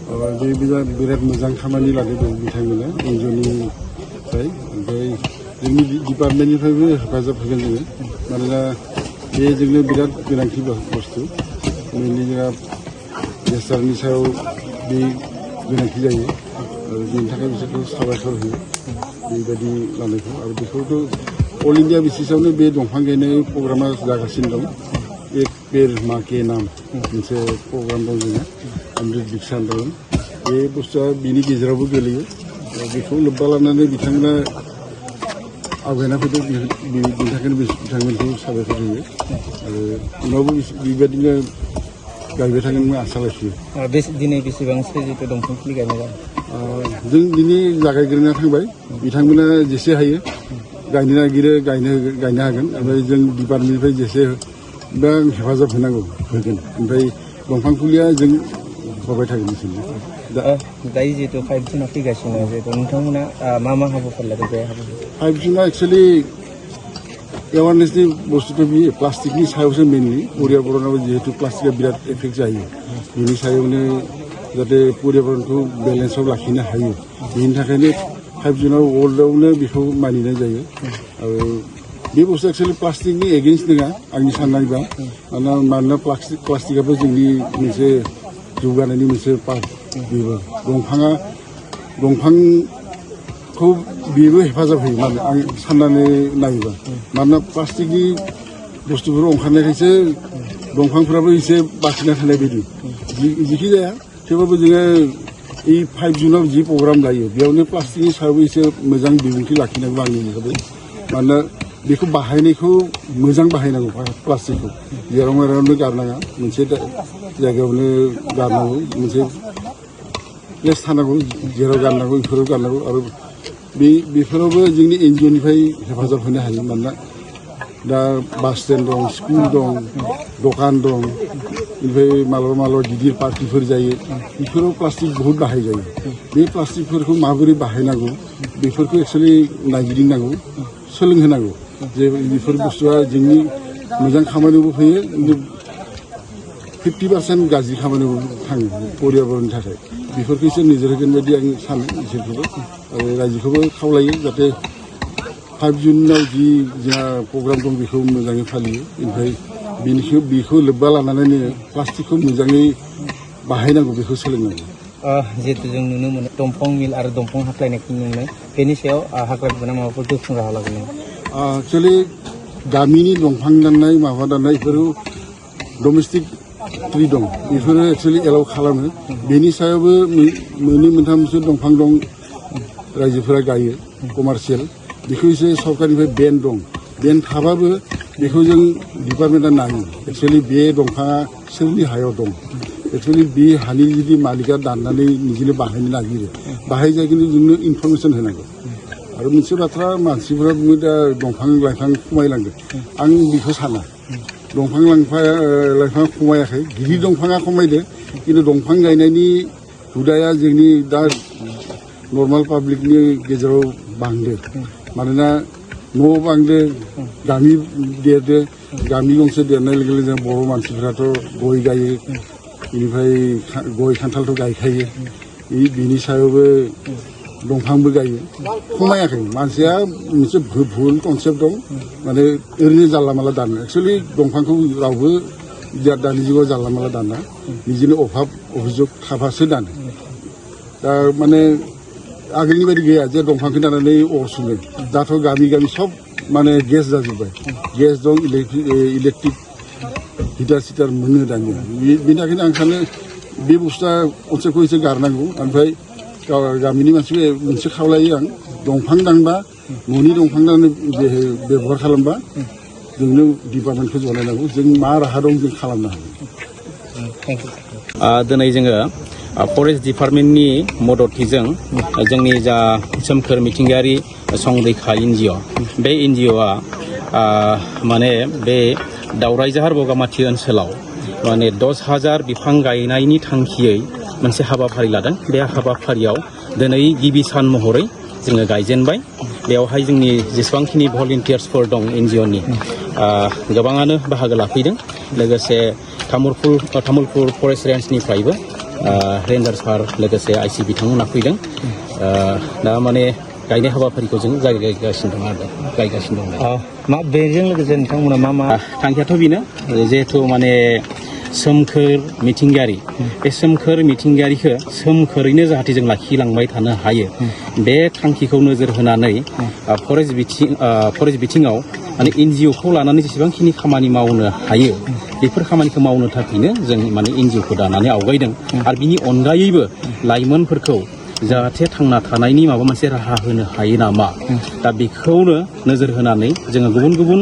बे बिराद मोजां खामानि लादों बिथांमोना एनजिअनिफ्राय ओमफ्राय जोंनि डिपार्टमेन्टनिफ्रायबो हेफाजाब होगोन जोङो मानोना बे जोंनो बिराद गोनांथि बुस्थु मेनलि जोंहा गेस्टारनि सायाव बे गोनांथि जायो आरो बेनि थाखाय बिसोरखौ साबायखर होयो बेबायदि लानायखौ आरो बेखौथ' अल इन्डिया बेसिसावनो बे दंफां गायनाय प्रग्रामा जागासिनो दं एक पेड़ माँ के नाम मोनसे प्रग्राम दं जोंहा अमृत बिक्सा आन्दलन बे बुस्थुआ बिनि गेजेरावबो गोलैयो बेखौ लोब्बा लानानै बिथांमोना आवगायना फैदों बेनि थाखायनो बिथांमोनखौ साबायखर होयो आरो उनावबो बेबायदिनो गायबाय थागोन आसा लाखियो दिनै बेसेबांसो जितु दंफां फुलि गायनाय जों दिनै जागायग्रोना थांबाय बिथांमोना जेसे हायो गायनो नागिरो गायनो हागोन ओमफ्राय जों डिपार्टमेन्टनिफ्राय जेसे बा हेफाजाब होनांगौ होगोन ओमफ्राय दंफां फुलिया जों हरबाय थागोन बिसोरनो दायो जितु 5 जुनाव फैगासिनो जितु नोंथांमोना मा हाबाफारि लादों बे हाबाफारि 5 जुना एक्सुवेलि एवारनेसनि बुस्थुथ' बियो प्लास्टिकनि सायावसो मेनलि पर्याबरनाव जिहेतु प्लास्टिकआ बिराद एफेक्ट जायो बिनि सायावनो जाहाथे पर्याबरनखौ बेलेन्सआव लाखिनो हायो बेनि थाखायनो 5 जुनाव वर्ल्डआवनो बेखौ मानिनाय जायो आरो बे बुस्थुआ एक्सुवेलि प्लास्टिकनि एगेन्स्ट नङा आंनि साननायबा मानोना प्लास्टिकआबो जोंनि मोनसे जौगानायनि मोनसे पार्ट बेबो दंफांखौ बेबो हेफाजाब होयो मानो आं साननानै नायोबा मानोना प्लास्टिकनि बुस्थुफोर ओंखारनायखायसो दंफांफोराबो एसे बाखिना थानाय बायदि जिखि जाया थेवबाबो जोङो 5 जुनाव जि प्रग्राम लायो बेयावनो प्लास्टिकनि सायावबो एसे मोजां बिबुंथि लाखिनांगौ आंनि हिसाबै मानोना बेखौ बाहायनायखौ मोजां बाहायनांगौ प्लास्टिकखौ जेराव मेरावनो गारनाङा मोनसे जायगायावनो गारनांगौ मोनसे प्लेस थानांगौ जेराव गारनांगौ बेफोराव गारनांगौ आरो बेफोरावबो जोंनि एनजिअनिफ्राय हेफाजाब होनो हायो मानोना दा बास स्टेन्ड दं स्कुल दं दखान दं ओमफ्राय मालाबा गिदिर पार्टिफोर जायो बेफोराव प्लास्टिक बहुद बाहायजायो बे प्लास्टिकफोरखौ माबोरै बाहायनांगौ बेफोरखौ एक्सुवेलि नायगिदिंनांगौ सोलोंहोनांगौ जे बेफोर बुस्थुआ जोंनि मोजां खामानियावबो फैयो 50% गाज्रि खामानियावबो थाङो पर्याबरननि थाखाय बेफोरखौ एसे नोजोर होगोन बायदि आं सानो बिसोरखौबो आरो रायजोखौबो खावलायो जाहाथे 5 जुनाव जि जोंहा प्रग्राम दं बेखौ मोजाङै फालियो ओमफ्राय बेखौ लोब्बा लानानैनो प्लास्टिकखौ मोजाङै बाहायनांगौ बेखौ सोलोंनांगौ जिहेतु जों नुनो मोनो दंफां मिल आरो दंफां हाख्लायनायखौ नुनो मोनो बेनि सायाव हाग्रा बिफाना माबाफोर गोख्रों राहा लागोन एक्सुवेलि गामिनि दंफां दाननाय माबा दाननाय बेफोरो डमेस्टिक ट्रि दं बेफोरो एक्सुवेलि एलाउ खालामो बेनि सायावबो मोननै मोनथामसो दंफां दं रायजोफोरा गायो कमार्शियेल बेखौ एसे सरकारनिफ्राय बेन दं बेन थाबाबो बेखौ जों डिपार्टमेन्टआ नायो एक्सुवेलि बे दंफाङा सोरनि हायाव दं एक्सुवेलि बे हानि जुदि मालिकआ दाननानै निजेनो बाहायनो नागिरो बाहायजायखिनि जोंनो इनफरमेसन होनांगौ आरो मोनसे बाथ्रा मानसिफोरा बुङो दा दंफां लाइफां खमायलांदों आं बेखौ साना दंफां लाइफां खमायाखै गिदिर दंफाङा खमायदो खिन्थु दंफां गायनायनि हुदाया जोंनि दा नर्माल पाब्लिकनि गेजेराव बांदो मानोना न' बांदो गामि देरदो गामि गंसे देरनाय लोगो लोगो बर' मानसिफोराथ' गय गायो बेनिफ्राय गय खान्थालथ' गायखायो बिनि सायावबो दंफांबो गायो खमायाखै मानसिया मोनसे भुल कनसेप्ट दं माने ओरैनो जानला मानला दानो एक्सुवेलि दंफांखौ रावबो दानि जुगाव जानला मानला दाना निजेनो अभाब अभियोग थाबासो दानो दा माने आगोलनि बायदि गैया जे दंफांखौ दानानै अर सुनो दाथ' गामि सब माने गेस जाजोब्बाय गेस दं इलेक्ट्रिक हिटार सिटार मोनो दानिया बेनि थाखायनो आं सानो बे बुस्थुआ कनसेप्टखौ एसे गारनांगौ ओमफ्राय गामिनि मानसिफोर मोनसे खावलायो आं दंफां दानबा न'नि दंफां दाननो बेबहार खालामबा जोंनो डिपार्टमेन्टखौ जनायनांगौ जों मा राहा दं जों खालामनो हागोन दिनै जोङो फरेस्ट डिपार्टमेन्टनि मददथिजों जोंनि जा सोमखोर मिथिंगायारि संरैखा एनजिअ बे एनजिअआ माने बे दावरायझार बगामाथि ओनसोलाव माने 10,000 बिफां गायनायनि थांखियै मोनसे हाबाफारि लादों बे हाबाफारियाव दिनै गिबि सान महरै जोङो गायजेनबाय बेवहाय जोंनि जेसेबांखिनि भलन्टियार्सफोर दं एनजिअनि गोबाङानो बाहागो लाफैदों लोगोसे तामुलपुर फरेस्ट रेन्जनिफ्रायबो रेन्जार्सफोर लोगोसे आइसि बिथांमोना फैदों दा माने गायनाय हाबाफारिखौ जों जागायगासिनो दं आरो गायगासिनो दं। मा बेजों लोगोसे नोंथांमोना मा थांखियाथ' बेनो जिहेथु माने सोमखोर मिथिंगायारि बे सोमखोर मिथिंगायारिखौ सोमखोरैनो जाहाथे जों लाखिलांबाय थानो हायो बे थांखिखौ नोजोर होनानै फरेस्ट बिथिङाव माने NGO-खौ लानानै जेसेबांखिनि खामानि मावनो हायो बेफोर खामानिखौ मावनो थाखायनो जों माने NGO-खौ दानानै आवगायदों आरो बिनि अनगायैबो लाइमोनफोरखौ जाहाथे थांना थानायनि माबा मोनसे राहा होनो हायो नामा दा बेखौनो नोजोर होनानै जोङो गुबुन गुबुन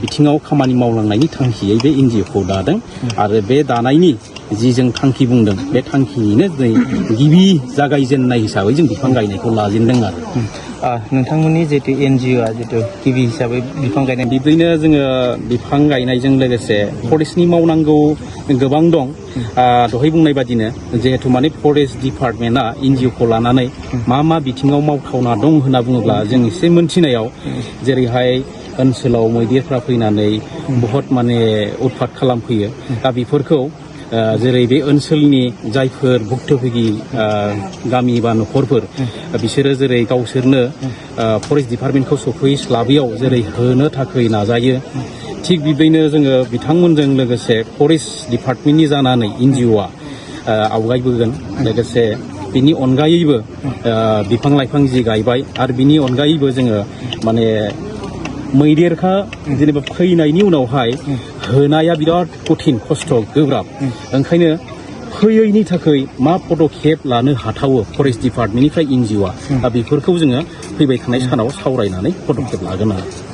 बिथिङाव खामानि मावलांनायनि थांखियै बे NGO-खौ दादों आरो बे दानायनि जि जों थांखि बुंदों बे थांखियैनो दिनै गिबि जागायजेननाय हिसाबै जों बिफां गायनायखौ लाजेनदों आरो नोंथांमोननि जितु NGO-आ जितु गिबि हिसाबै बिफां गायनाय बिदिनो जोङो बिफां गायनायजों लोगोसे फरेस्टनि मावनांगौ गोबां दं दहाय बुंनाय बादिनो जिहेतु माने फरेस्ट डिपार्टमेन्टआ NGO-खौ लानानै मा बिथिङाव मावथावना दं होनना बुङोब्ला जों एसे मोनथिनायाव जेरैहाय ओनसोलाव मैदेरफ्रा फैनानै बहुत माने उत्पात खालामफैयो दा बेफोरखौ जेरै बे ओनसोलनि जायफोर भुक्तभोगि गामि बा न'खरफोर बिसोरो जेरै गावसोरनो फरेस्ट डिपार्टमेन्टखौ सफैस्लाबैयाव जेरै होनो थाखाय नाजायो थिग बिदिनो जोङो बिथांमोनजों लोगोसे फरेस्ट डिपार्टमेन्टनि जानानै NGO-आ आवगायबोगोन लोगोसे बिनि अनगायैबो बिफां लाइफां जि गायबाय आरो बिनि अनगायैबो जोङो माने मैदेरखा जेनेबा फैनायनि उनावहाय होनाया बिराद कठिन खस्थ' गोब्राब ओंखायनो फैयैनि थाखाय मा पदक्षेप लानो हाथावो फरेस्ट डिपार्टमेन्टनिफ्राय NGO-आ दा बेफोरखौ जोङो फैबाय थानाय सानाव सावरायनानै पदक्षेप लागोन आरो